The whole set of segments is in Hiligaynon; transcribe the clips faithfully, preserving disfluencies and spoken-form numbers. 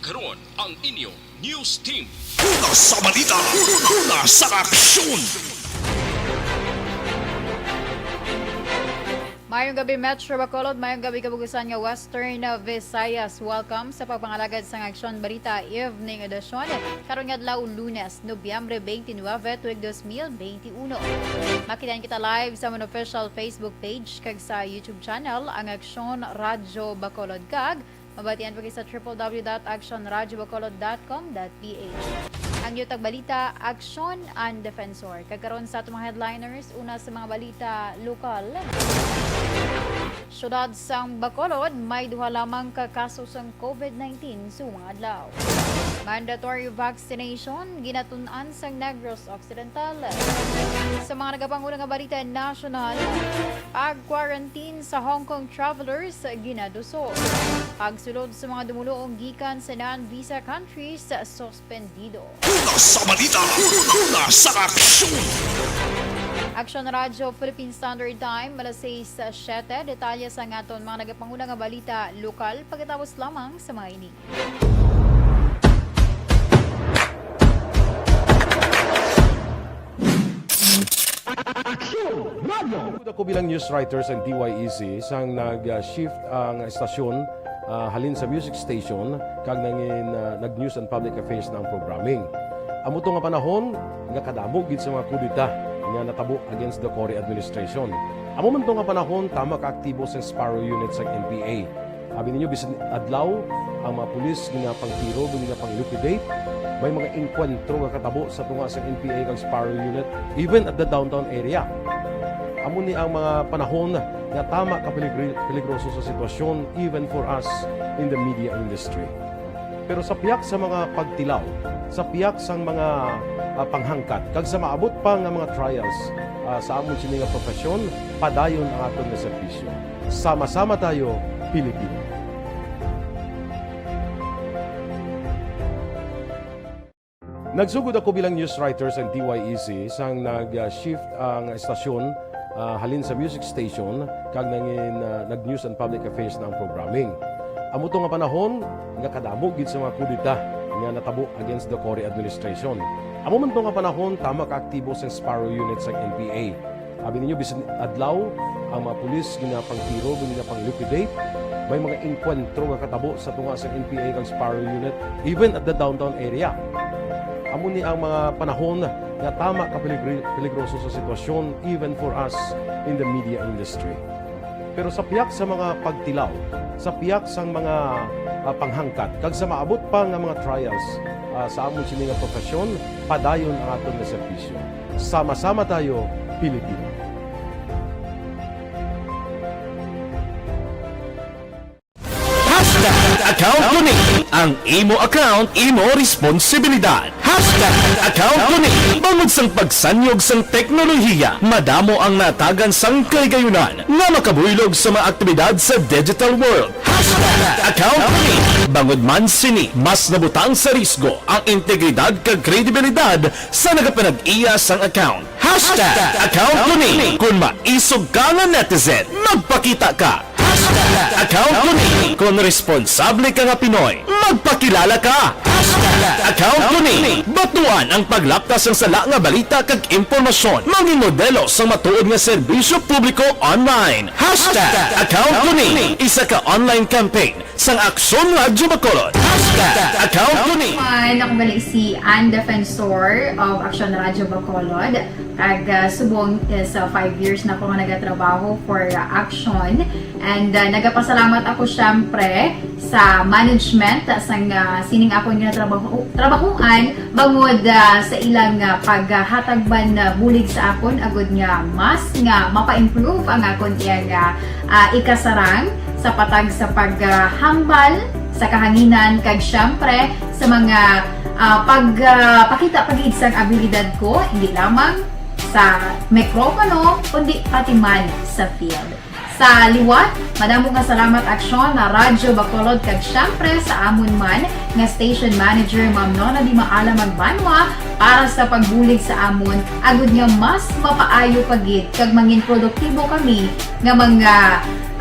Karon ang inyo news team. Una sa balita, una sa aksyon. Mayong gabi, Metro Bacolod. Mayong gabi, kabugusan nga Western Visayas. Welcome sa pagpangalagad sang Aksyon Balita Evening Edition. Karon nga adlaw, Lunes, Nobyembre twenty-nine, tuig dos mil benti uno. Makita kita live sa amon official Facebook page kag sa YouTube channel, ang Aksyon Radyo Bacolod, kag mabatian pa kita sa triple W dot action radyo bacolod dot com dot P H. Ang inyo tagbalita, Aksyon and Defensor. Kag karon sa atong mga headliners, una sa mga balita lokal. Siyudad sang Bacolod, may duha lamang ka kaso sang COVID nineteen subong nga adlaw. Mandatory vaccination, ginatun-an sang Negros Occidental. Sa mga nagapanguna nga balita nasyonal, pag-quarantine sa Hong Kong travelers, ginaduso. Pagsulod sa mga dumuluong gikan sa non-visa countries, suspendido. Una sa balita, una sa aksyon. Aksyon Radyo Philippine Standard Time, alas sais siyete. Detalye sa aton mga nagapanguna nga balita lokal pagkatapos lamang sa mga ini. Aksyon Radyo. Ako bilang news writer sa D Y E C, sang nag-shift ang estasyon, ah, halin sa music station kag nangin, ah, nag-news and public affairs na ang programming. Amo to nga panahon nga kadamo gid sa mga kudeta nga natabo against the Cory administration. Amo man to nga panahon, tama ka aktibo sang Sparrow Unit sang N P A. Abi ninyo, bisan adlaw, ang mga pulis ginapangtiro, ginapang-liquidate. May mga engkwentro nga katabo sa tunga sang N P A kag Sparrow Unit, even at the downtown area. Amo ni ang mga panahon nga tama ka peligri-, peligroso sa sitwasyon, even for us in the media industry. Pero sa pihak sa mga pagtilaw, sa pihak sang mga, ah, panghangkat, kag sa maabot pa nga mga trials, ah, sa amon sini nga profesyon, padayon ang aton nga serbisyo. Sama-sama tayo, Pilipino. Nagsugod ako bilang news writer sang D Y E C, sang nag-shift ang estasyon, ah, halin sa music station kag nangin, ah, nag-news and public affairs na ang programming. Amo to nga panahon nga kadamo gid sa mga kudeta nga natabo against the Cory administration. Amo man to nga panahon, tama ka aktibo sang Sparrow Unit sang N P A. Abi ninyo, bisan adlaw, ang mga pulis ginapangtiro, ginapang-liquidate. May mga engkwentro nga katabo sa tunga sa N P A kag Sparrow Unit, even at the downtown area. Amo ni ang mga panahon nga tama ka peligri-, peligroso sa sitwasyon, even for us in the media industry. Pero sa pihak sa mga pagtilaw, sa pihak sang mga, ah, panghangkat, kag sa maabot pa nga mga trials, ah, sa amon sini nga profesyon, padayon ang aton nga serbisyo. Sama-sama tayo, Pilipino. Hashtag account ko ni. Ang imo account, imo responsibilidad. Hashtag account ko ni. Bangod sang pagsanyog sang teknolohiya, madamo ang natagan sang kahigayunan nga makabuylog sa mga aktibidad sa digital world. Hashtag account ko ni. Bangod man sini, mas nabutang sa risgo ang integridad kag kredibilidad sa nagapanag-iya sang account. Hashtag account ko ni. Kung maisog ka nga netizen, magpakita ka. Hashtag account ko ni. Kung responsable ka nga Pinoy, magpakilala ka. Hashtag account ko ni. Batuan ang paglaptas sang sala nga balita kag impormasyon. Mangin modelo sang matuod nga serbisyo publiko online. Hashtag account ko ni. Isa ka online campaign sang Aksyon Radyo Bacolod. Hashtag account ko ni. Hi, ako gali si Ann Defensor of Aksyon Radyo Bacolod. Kag, ah, subong is, ah, five years na ko nga nagatrabaho for, ah, Aksyon. And, ah, nagapasalamat ako, syempre, sa management, ah, sang, ah, sining akon nga trabaho, trabahoan, bangod, ah, sa ilang, ah, paghatag man, ah, bulig sa akon, agud nga mas nga mapa-improve ang akon iyang, ah, ah, ikasarang sa patag sa paghambal sa kahanginan, kag syempre sa mga, ah, pag, ah, pakita pa gid sang abilidad ko, hindi lamang sa mikropono, kundi pati man sa field. Sa liwat, madamo nga salamat, Aksyon Radyo Bacolod, kag syempre sa amon man nga station manager, Ma'am Nona Di Maala Magbanwa, para sa pagbulig sa amon, agud nga mas mapaayo pa gid kag mangin produktibo kami nga mga,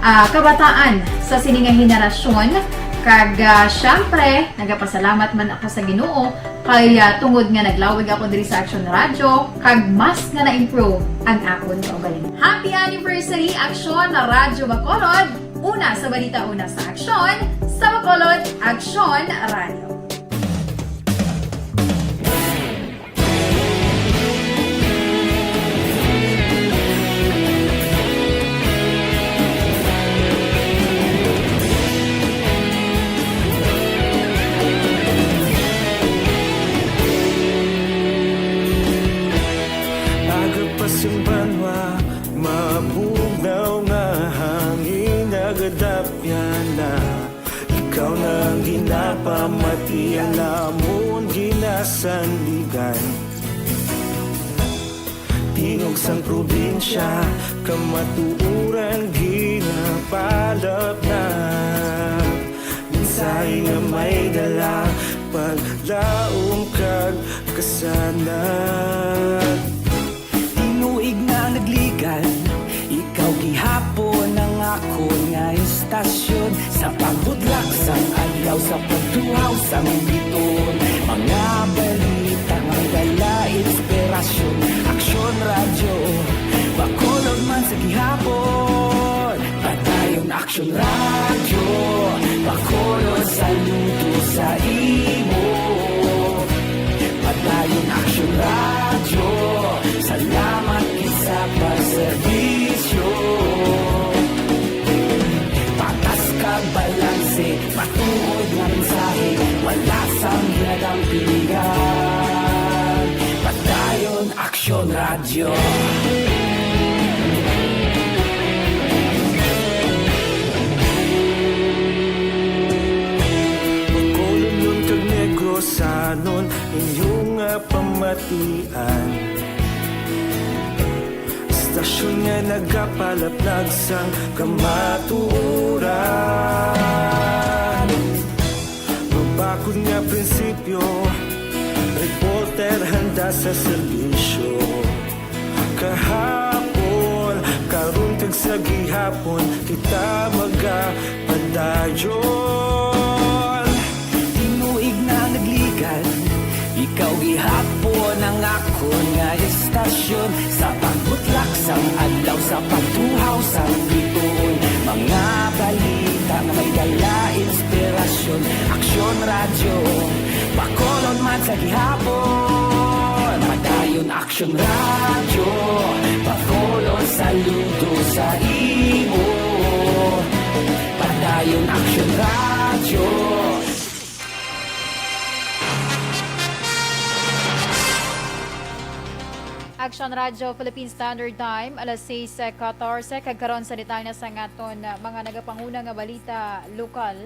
ah, kabataan sa sini nga henerasyon, Kag, ah, syempre, nagapasalamat man ako sa Ginoo kay, ah, tungod nga naglawig ako diri sa Action Radio, kag mas nga na-improve ang akon kaugalingon. Happy anniversary, Action Radio Bacolod! Una sa balita, una sa aksyon, sa Bacolod, Action Radio. Aga pa sing banwa, mabugnaw nga hangin nagadapyan na. Ikaw na ang ginapamati, ang amon ginasandigan. Tingog sang probinsya, kamatuoran ginapalapnag. Mensahe nga may dala, paglaom kag kasanag. Tinuig na nagligan, ikaw gihapon ang akon nga istasyon. Sa pagbutlak sang adlaw, sa pagtuhaw sang biton, mga balita nga may dala inspirasyon. Aksyon Radyo, Bacolod man sa gihapon. Padayon Aksyon Radyo, Bacolod, saludo sa imo. Padayon Aksyon Radyo, salamat gid sa pagserbisyo. Patas kag balanse, matuod nga mensahe, wala sang ginadampigan. Padayon Aksyon Radyo. Bacolodnon kag Negrosanon, inyo nga pamatian. Istasyon nga nagapalaplag sang kamatuoran. Mabakod nga prinsipyo, reporter handa sa serbisyo. Kahapon, karon kag sa gihapon, kita magapadayon. Tinuig na nagligan, ikaw gihapon ang akon nga istasyon. Sa pagbutlak sang adlaw, sa pagtuhaw sang bituon, mga balita nga may dala inspirasyon. Aksyon Radyo, Bacolod man sa gihapon. Padayon Aksyon Radyo, Bacolod, saludo sa imo. Padayon Aksyon Radyo. Aksyon Radyo Philippine Standard Time, alas sais katorse, kag karon sa detalye na sang aton, ah, mga nagapanguna nga balita lokal.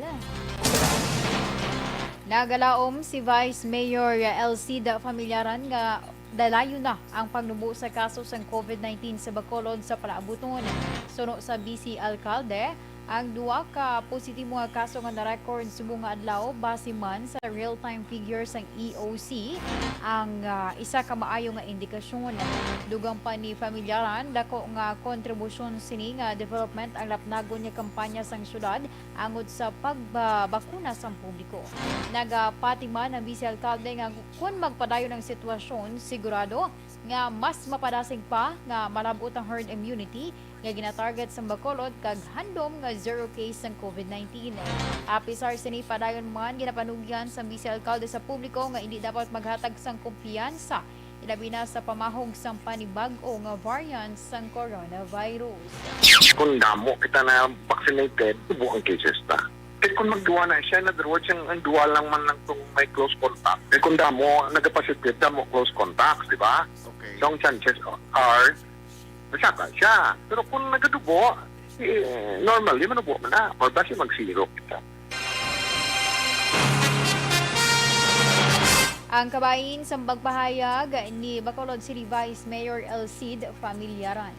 Nagalaom si Vice Mayor Elcid Familiaran nga dalayon na ang pagnubo sa kaso sang covid nineteen sa Bacolod sa palaabuton. Suno sa Vice Alcalde, ang duha ka positibo nga kaso nga na-record subong nga adlaw, base man sa real-time figures sang E O C, ang, ah, isa ka maayo nga indikasyon. Dugang pa ni Familiaran, dako nga kontribusyon sini nga development ang lapnagon nga kampanya sang syudad angod sa pagbabakuna sang publiko. Nagapati man ang Vice Alcalde nga kun magpadayon ang sitwasyon, sigurado nga mas mapadasig pa nga malab-ot ang herd immunity nga ginatarget sang Bacolod kag handom nga zero case sang covid nineteen. Apisar sini, padayon man ginapanugyan sang Vice Alcalde sa publiko nga indi dapat maghatag sang kumpiyansa, ilabi na sa pamahog sang panibag-o nga variant sang coronavirus. Kung damo kita na vaccinated, tubo ang cases ta. Kay kung magduwa na siya, in other words, ang, ang duwa lang man lang tong may close contact. Kay kung damo nagapositive, damo close contacts, di ba? Okay. So, ang chances are, masaka siya. Pero kung nagadubo, eh, normally, manubo man na. Or basi mag-zero kita. Ang kabahin sa pagpahayag ni Bacolod City Vice Mayor Elcid Familiaran.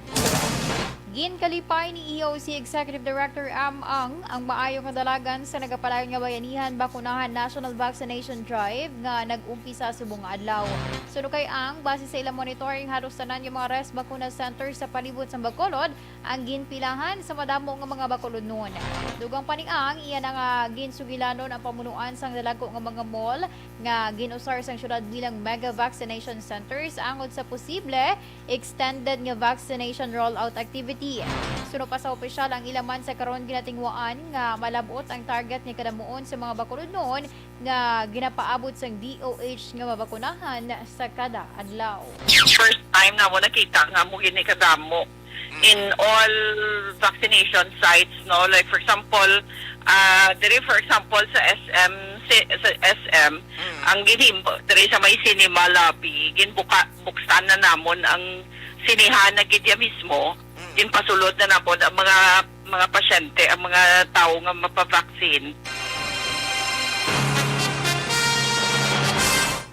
Ginkalipay ni E O C Executive Director Am Ang ang maayo nga dalagan sa nagapadayon nga Bayanihan Bakunahan National Vaccination Drive nga nag-umpisa subong nga adlaw. Suno kay Ang, base sa ilang monitoring, halos tanan nga mga rest bakuna center sa palibot sang Bacolod ang ginpilahan sa madamo nga mga Bacolodnon. Dugang pa ni Ang, iya na nga ginsugilanon ang pamunuan sang dalagko nga mga mall nga gin-usar sang syudad bilang mega vaccination centers angod sa posible extended nga vaccination rollout activity. Suno pa sa opisyal, ang ila man sa karon ginatingwaan nga malab-ot ang target nga kadamuon sa mga Bacolodnon nga ginapaabot sang D O H nga mabakunahan sa kada adlaw. First time na mo nakita nga mo gini kadamo in all vaccination sites, no? Like, for example, ah, diri, for example, sa S M, si, sa S M, ang ginhimo diri sa may cinema lobby, ginbuka, buksan na namon ang sinehan na gid ya mismo, ginpasulod na namon ang mga mga pasyente, ang mga tawo nga mapavaccine.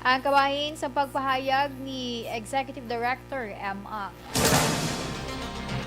Ang kabahin sa pagpahayag ni Executive Director M. Ang.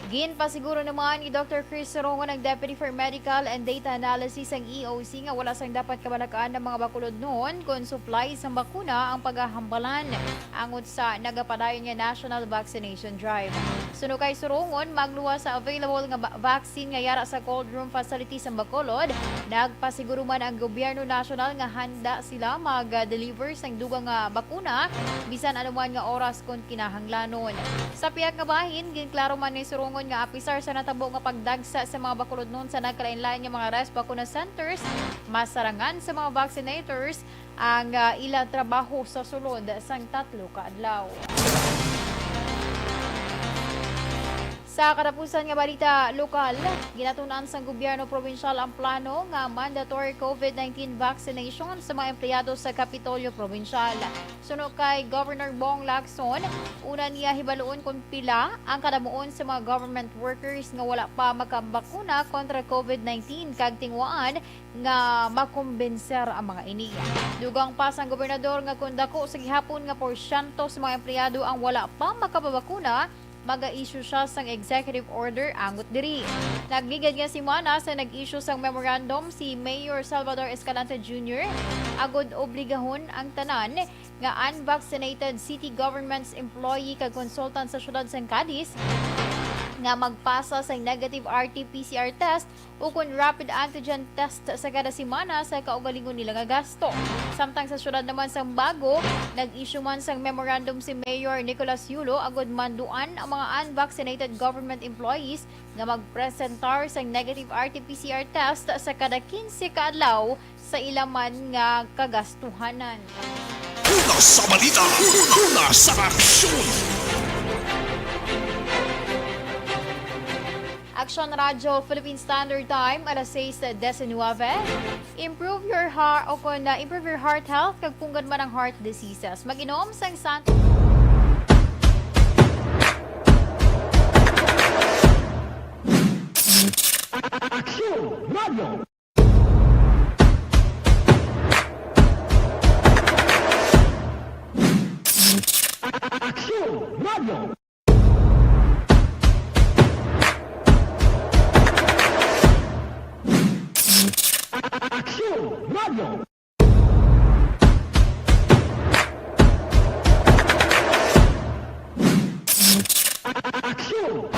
Ginpasiguro naman ni Doctor Chris Sorongon, ang Deputy for Medical and Data Analysis sang E O C, nga wala sang dapat kabalakaan ang mga Bacolodnon kon supply sang bakuna ang pagahambalan angod sa nagapadayon nga national vaccination drive. Suno kay Sorongon, magluwas sa available nga ba- vaccine nga yara sa cold room facility sang Bacolod, nagpasiguro man ang gobyerno nasyonal nga handa sila mag-deliver sang dugang nga bakuna bisan anuman nga oras kon kinahanglanon. Sa pihak nga bahin, ginklaro man ni Sorongon nga apisar sa natabo nga pagdagsa sa mga Bacolodnon sa nagkalainlain nga mga rest bakuna centers, masarangan sa mga vaccinators ang, ah, ila trabaho sa sulod sang tatlo ka adlaw. Sa katapusan nga balita lokal, ginatun-an sang gobyerno probinsyal ang plano nga mandatory COVID nineteen vaccination sa mga empleyado sa Kapitolyo Probinsyal. Suno kay Governor Bong Lacson, una niya hibaluon kon pila ang kadamuon sa mga government workers nga wala pa makabakuna kontra COVID nineteen kag tingwaan nga makumbinser ang mga ini. Dugang pa sang gobernador nga kon dako sa gihapon nga porsyento sa mga empleyado ang wala pa makapabakuna, maga-issue siya sang executive order angot diri. Nagligad nga semana sa nag-issue sang memorandum si Mayor Salvador Escalante Junior agod obligahon ang tanan nga unvaccinated city governments employee kag consultant sa siyudad sang Cadiz nga magpasa sang negative R T P C R test ukon rapid antigen test sa kada semana sa kaugalingon nila nga gasto. Samtang sa siyudad naman sang Bago, nag-issue man sang memorandum si Mayor Nicolas Yulo agud manduan ang mga unvaccinated government employees nga magpresentar sang negative R T P C R test sa kada kinse ka adlaw sa ila man nga kagastuhanan. Una sa balita, una sa aksyon. Aksyon Radyo Philippine Standard Time, alas sais diecinuebe. Improve your heart, o kon, uh, improve your heart health kag punggad man ang heart diseases. Mag-inom sang Santo. Aksyon Radio. Aksyon Radio. Aksyon Radio. Aksyon.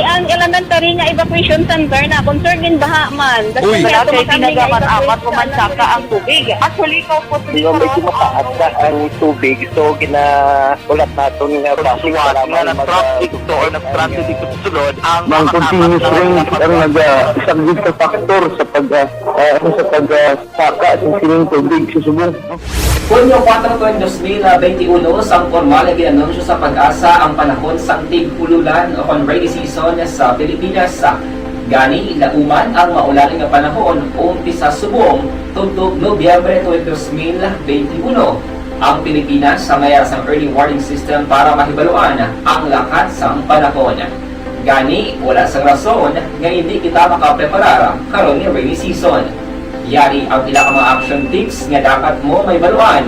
Ang elementary nga evacuation center na concern din baha man. Uy, kaya kay tinaga man amat o mansaka ang tubig. Actually, ikaw po, di ba, medyo mataas na ang tubig. So, gina-, ulat naton nga basuhan nga na-traffic to or na-stranded dito sa sulod ang mga continuous rain ang naga-, isa gid sa factor sa pag, ah, ah, ano, sa pag, ah, saka sa sining tubig sa subong. Hunyo kuwatro, dos mil benti uno, sang pormal nga gin-anunsyo sa PAGASA ang panahon sang tig-ululan o kon rainy season sa Pilipinas. Gani, lauman ang maulan nga panahon, umpisa subong tubtob Nobyembre twenty, dos mil benti uno. Ang Pilipinas may ara sang early warning system para mahibaluan ang lakat sang panahon. Gani, wala sang rason nga indi kita makapreparar karon nga rainy season. Yari ang pila ka mga action tips nga dapat mo mahibaluan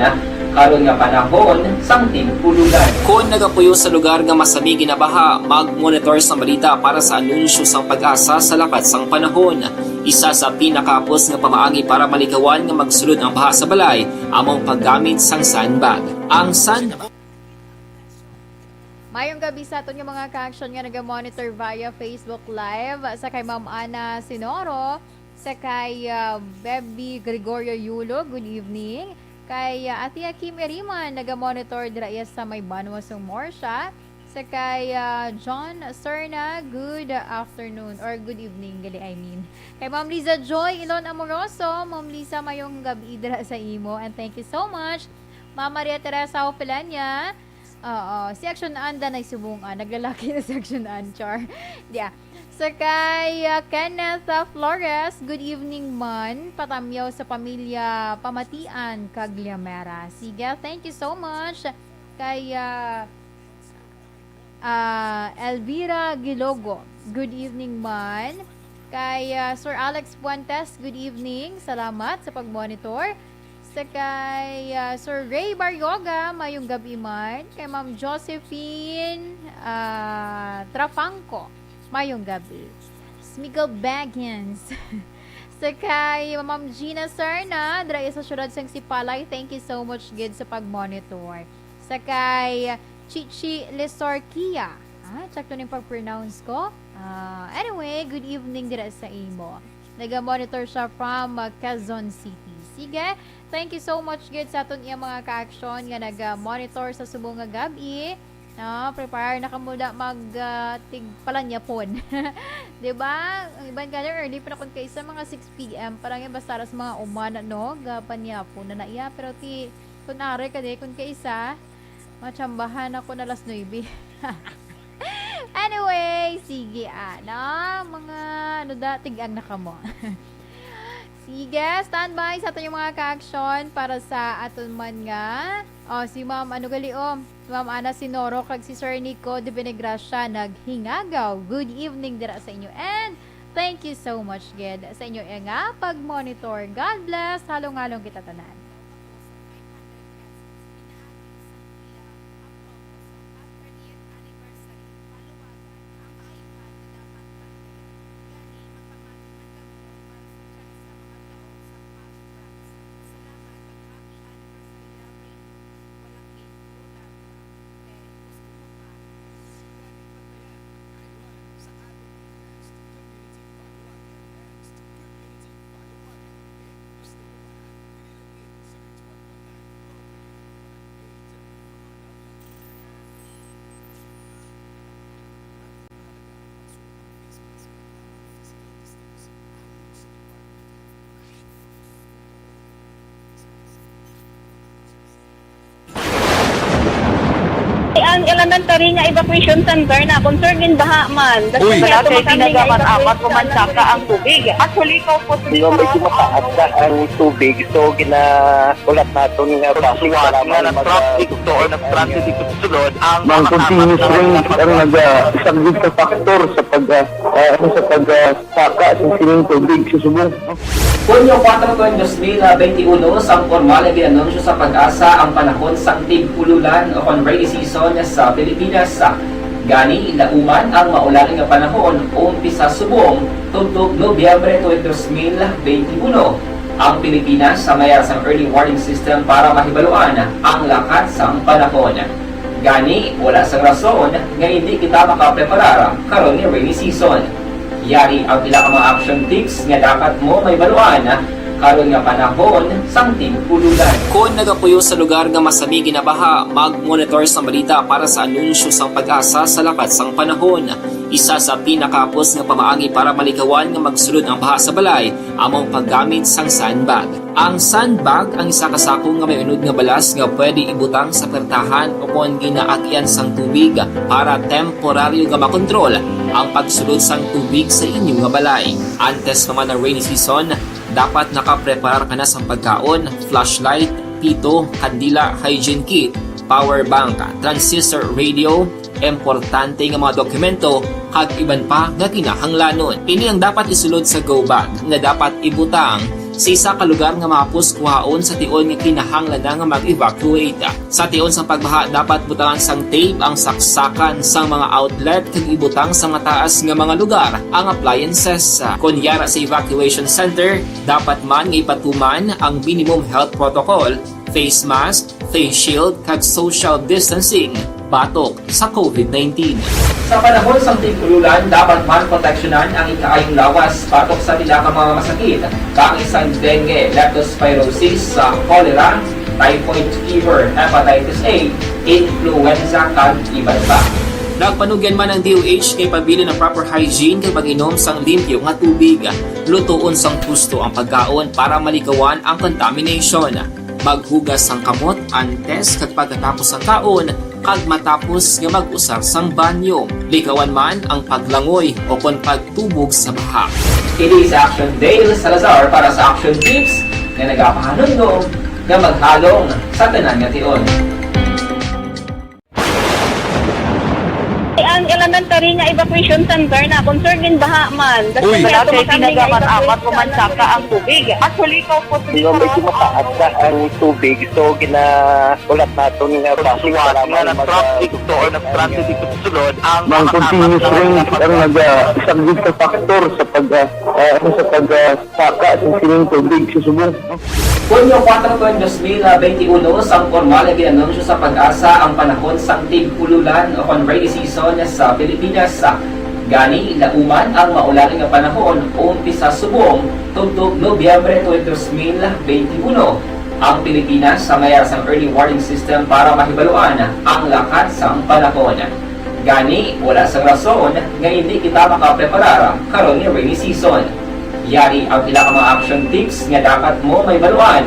Karon nga panahon sang tig-ululan. Kon nagapuyo sa lugar nga masami ginabaha, mag-monitor sang balita para sa anunsyo sang PAGASA sa lakat sang panahon. Isa sa pinakahapos nga pamaagi para malikawan nga magsulod ang baha sa balay amo ang paggamit sang sandbag. Ang sandbag. Mayong gabi sa aton nga mga ka-action nga naga-monitor via Facebook Live, sa kay Ma'am Ana Sinoro, sa kay, ah, Bebby Gregorio Yulo, good evening. Kay, ah, Ate Kim Iriman, naga-monitor dira iya sa may Banwa Song Morsia. Sa kay, ah, John Serna, good afternoon or good evening, gali, I mean. Kay Ma'am Liza Joy Ilon Amoroso, Ma'am Liza, mayong gabi dira sa imo, and thank you so much. Ma'am Maria Teresa Opelania, oo, si Action Anda na subong, ah, naglalaki na si Action An, char. Dia. Sa kay, ah, Kenneth, ah, Flores, good evening man. Patamyaw sa pamilya Pamatian kag Liamera. Sige, thank you so much. Kay, ah, ah, Elvira Gilogo, good evening man. Kay, ah, Sir Alex Fuentes, good evening. Salamat sa pag-monitor. Sa kay, ah, Sir Ray Baryoga, mayong gabi man. Kay Ma'am Josephine, ah, Trapangco, mayong gabi. Smiggle Baggins. Sa kay Ma'am Gina Serna, dira sa siyudad sang Sipalay, thank you so much gid sa pag-monitor. Sa kay Chichi Lesorquia. Ah, check to ning pag-pronounce ko. Ah, anyway, good evening dira sa imo. Naga-monitor siya from, uh, Quezon City. Sige, thank you so much gid sa aton iya mga ka-action nga naga-monitor sa subong nga gab-i. No, prepare na kamo da mag, ah, tigpalanyapon. 'Di ba? Ang iban gani early pa na kun kaisa mga six p m. Parang yan basta alas mga uma na, no? Gapanyapon na na iya. Pero ti, kun ari ka di, kun kaisa, matsambahan ako na alas nuebe. Anyway, sige, ano, mga, ano da, tig-ang na kamo. Sige, standby sa aton yung mga ka-action para sa aton man nga. Oh, si Ma'am, ano gali, oh, si Ma'am Ana Sinoro kag si Sir Nico de Benegracia naghingagaw. Good evening dira sa inyo. And thank you so much, gid, sa inyo nga pag-monitor. God bless. Halong-halong kita tanan. Ang elementary nga evacuation center na concerned in baha man. Uy, wala kay tinagaman apat o mansaka ang tubig. Actually, ikaw po, medyo mataas na ang tubig. So, gina-, ulat naton nga basi para nga mag-, nag-traffic to or nag-transit dito sa sulod ang mga continuous rain ang nag-, ah, isang big factor sa pag, ah, ah, ano, sa pag, ah, saka sa sining tubig sa subong. Hunyo kuwatro, dos mil benti uno, sang pormal nga gin-anunsyo sa PAGASA ang panahon sang tig-ululan o kon rainy season sa Pilipinas. Gani, lauman ang maulan nga panahon umpisa subong tubtob Nobyembre tuig dos mil benti uno. Ang Pilipinas sa mayar sang early warning system para mahibaluan ang lakat sang panahon. Gani, wala sang rason nga indi kita makapreparar karon nga rainy season. Yari ang pila ka mga action tips nga dapat mo mahibaluan karon nga panahon sang tig-ululan. Kon nagapuyo sa lugar nga masami ginabaha, mag-monitor sang balita para sa anunsyo sang PAGASA sa lakat sang panahon. Isa sa pinakahapos nga pamaagi para malikawan nga magsulod ang baha sa balay amo ang paggamit sang sandbag. Ang sandbag ang isa ka sako nga may unod nga balas nga pwede ibutang sa pertahan o kon ginaagian sang tubig para temporaryo nga makontrol ang pagsulod sang tubig sa inyo nga balay. Antes pa man ang rainy season, dapat nakapreparar ka na sang pagkaon, flashlight, pito, kandila, hygiene kit, power bank, transistor radio, importante nga mga dokumento, kag iban pa nga kinahanglanon. Ini ang dapat isulod sa go bag nga dapat ibutang Sa isa ka lugar nga mahapos kuhaon sa tion nga kinahanglan na nga mag-evacuate. Sa tion sang pagbaha, dapat butangan sang tape ang saksakan sang mga outlet kag ibutang sa mataas nga mga lugar ang appliances. Kon yara sa evacuation center, dapat man nga ipatuman ang minimum health protocol, face mask, face shield, kag social distancing batok sa covid nineteen. Sa panahon sang tig-ululan, dapat man proteksyonan ang ikaayong lawas batok sa pila ka mga masakit, kaangay sang dengue, leptospirosis, sa cholera, typhoid fever, hepatitis A, influenza, kag iban pa. Nagpanugyan man ang D O H nga ipabilin ang proper hygiene kag pag-inom sang limpyo nga tubig. Lutoon sang husto ang pagkaon para malikawan ang contamination. Maghugas sang kamot antes kag pagkatapos sang kaon kag matapos nga mag-usar sang banyo. Likawan man ang paglangoy o kon pagtubog sa baha. Ini si Action Dale Salazar para sa Action Tips nga nagapahanumdom nga maghalong sa tanan nga tion. Ang elementary nga evacuation center na concerned din baha man. Uy. Wala kay tinaga man apat o man saka ang tubig. Actually, ikaw po, Di ba, medyo mataas na ang tubig, so ginaulat naton nga basi nga para nga mag-, nag-traffic to or nag-transit dito sa sulod, ang mga continuous rain ang nag-, ah, isang big factor sa pag, ah, ah, ano, sa pag, ah, saka sa sining tubig sa subong. Hunyo kuwatro, dos mil benti uno, sang pormal nga gin-anunsyo sa PAGASA ang panahon sang tig-ululan o kon rainy season sa Pilipinas. Gani, lauman ang maulan nga panahon umpisa subong tubtob Nobyembre twenty, dos mil benti uno. Ang Pilipinas sa mayar sang early warning system para mahibaluan ang lakat sang panahon. Gani, wala sang rason nga indi kita makapreparar karon nga rainy season. Yari ang pila ka mga action tips nga dapat mo mahibaluan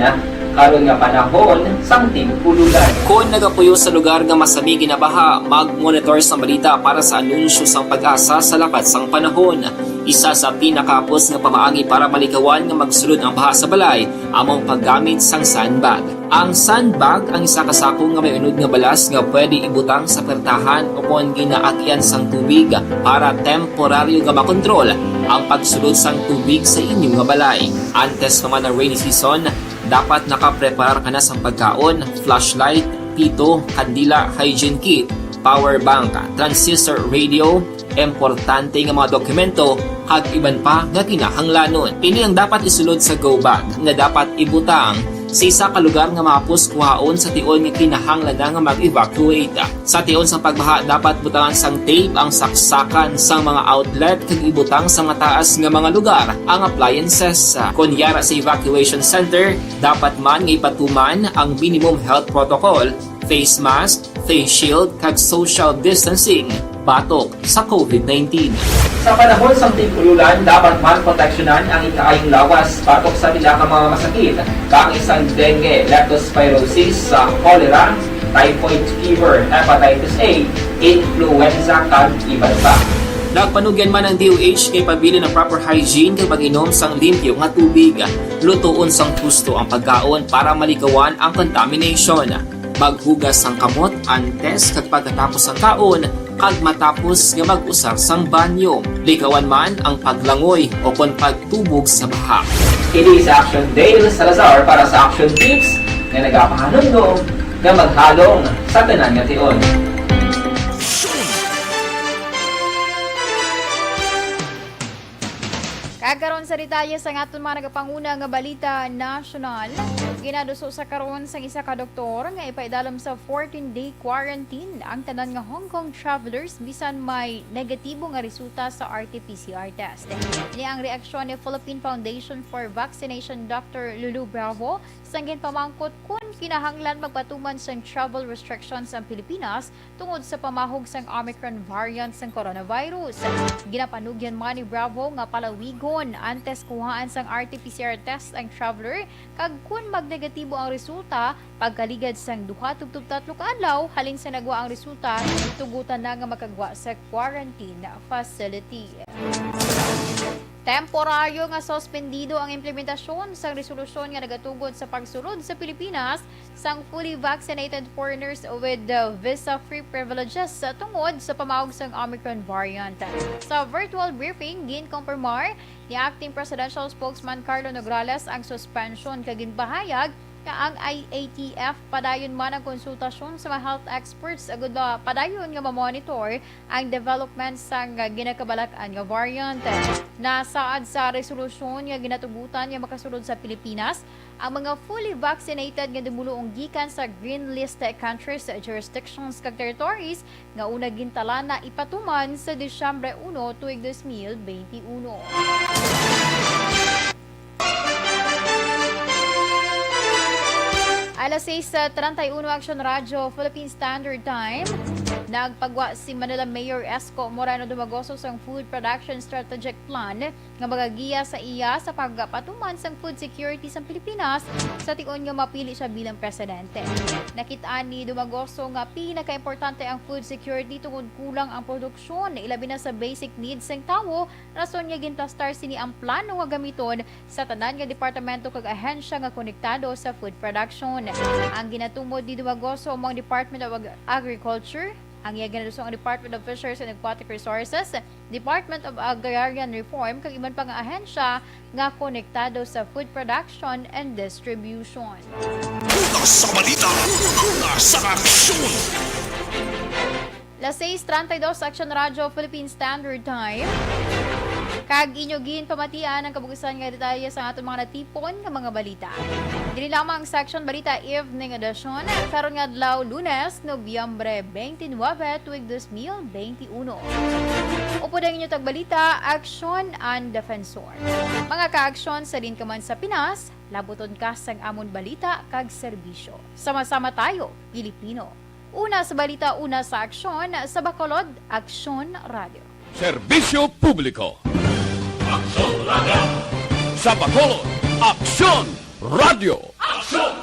karon nga panahon sang tig-ululan. Kon nagapuyo sa lugar nga masami ginabaha, mag-monitor sang balita para sa anunsyo sang PAGASA sa lakat sang panahon. Isa sa pinakahapos nga pamaagi para malikawan nga magsulod ang baha sa balay amo ang paggamit sang sandbag. Ang sandbag ang isa ka sako nga may unod nga balas nga pwede ibutang sa pertahan o kon ginaagian sang tubig para temporaryo nga makontrol ang pagsulod sang tubig sa inyo nga balay. Antes pa man ang rainy season, dapat nakapreparar ka na sang pagkaon, flashlight, pito, kandila, hygiene kit, power bank, transistor radio, importante nga mga dokumento, kag iban pa nga kinahanglanon. Ini ang dapat isulod sa go bag nga dapat ibutang sa isa ka lugar nga mahapos kuhaon sa tion nga kinahanglan na nga mag-evacuate. Sa tion sang pagbaha, dapat butangan sang tape ang saksakan sang mga outlet kag ibutang sa mataas nga mga lugar ang appliances. Kon yara sa evacuation center, dapat man nga ipatuman ang minimum health protocol, face mask, face shield, kag social distancing batok sa covid nineteen. Sa panahon sang tig-ululan, dapat man proteksyonan ang ikaayong lawas batok sa pila ka mga masakit, kaangay sang dengue, leptospirosis, sa cholera, typhoid fever, hepatitis A, influenza, kag iban pa. Nagpanugyan man ang D O H nga ipabilin ang proper hygiene kag pag-inom sang limpyo nga tubig. Lutoon sang husto ang pagkaon para malikawan ang contamination. Maghugas sang kamot antes kag pagkatapos sang kaon, kag matapos nga mag-usar sang banyo. Likawan man ang paglangoy o kon pagtubog sa baha. Ini si Action Dale Salazar para sa Action Tips nga nagapahanumdom nga maghalong sa tanan nga tion. Kag karon sa detalye sang aton mga nagapanguna nga balita nasyonal, ginaduso sa karon sang isa ka doktor nga ipaidalom sa fourteen-day quarantine ang tanan nga Hong Kong travelers bisan may negatibo nga resulta sa R T P C R test. Ini ang reaksyon ni Philippine Foundation for Vaccination Doctor Lulu Bravo sang ginpamangkot kon kinahanglan magpatuman sang travel restrictions ang Pilipinas tungod sa pamahog sang Omicron variant sang coronavirus. Ginapanugyan man ni Bravo nga palawigon antes kuhaan sang R T P C R test ang traveler, kag kon magnegatibo ang resulta, pagkaligad sang duha tubtob tatlo ka adlaw halin sa nagwa ang resulta, tugutan na nga makagwa sa quarantine facility. Temporaryo nga suspendido ang implementasyon sang resolusyon nga nagatugot sa pagsulod sa Pilipinas sang fully vaccinated foreigners with the visa-free privileges sa tungod sa pamaog sang Omicron variant. Sa virtual briefing, ginkumpirmar ni Acting Presidential Spokesman Carlo Nograles ang suspension kag ginpahayag nga ang I A T F padayon man ang konsultasyon sa mga health experts agud ba padayon nga ma-monitor ang development sang ginakabalak-an nga variant. Nasaad sa resolusyon nga ginatugutan nga makasulod sa Pilipinas ang mga fully vaccinated nga dumuluong gikan sa green list countries, jurisdictions kag territories nga una gintalan na ipatuman sa Disyembre uno tuig dos mil benti uno. Alas sais treinta y uno, Action Radio Philippine Standard Time. Nagpagwa si Manila Mayor Esco Moreno Dumagoso sang Food Production Strategic Plan nga magagiya sa iya sa pagpatuman sang food security sang Pilipinas sa tion nga mapili siya bilang presidente. Nakit-an ni Dumagoso nga pinakaimportante ang food security tungod kulang ang produksyon, ilabi na sa basic needs sang tawo, rason nga ginplastar sini ang plano nga gamiton sa tanan nga departamento kag ahensya nga konektado sa food production. Ang ginatumod ni Dumagoso amo ang Department of Ag-, Agriculture, ang iya ginalusong ang Department of Fisheries and Aquatic Resources, Department of Agrarian Reform, kag iban pa nga ahensya nga konektado sa food production and distribution. Una sa balita, una sa aksyon. Las sais treinta y dos, Action Radio Philippine Standard Time. Kag inyo ginpamatian ang kabukisan nga detalye sa aton mga natipon nga mga balita. Diri lamang sa Action Balita Evening Edition, karon nga adlaw, Lunes, Nobyembre twenty-nine, tuig dos mil benti uno. Upod ang inyo tagbalita, Action and Defensor. Mga kaaksyon, sa diin ka man sa Pinas, labuton ka sang amon balita kag serbisyo. Sama-sama tayo, Pilipino. Una sa balita, una sa aksyon, sa Bacolod, Aksyon Radio. Serbisyo publiko. Aksyon Radio. Sa Bacolod, Aksyon Radio. Aksyon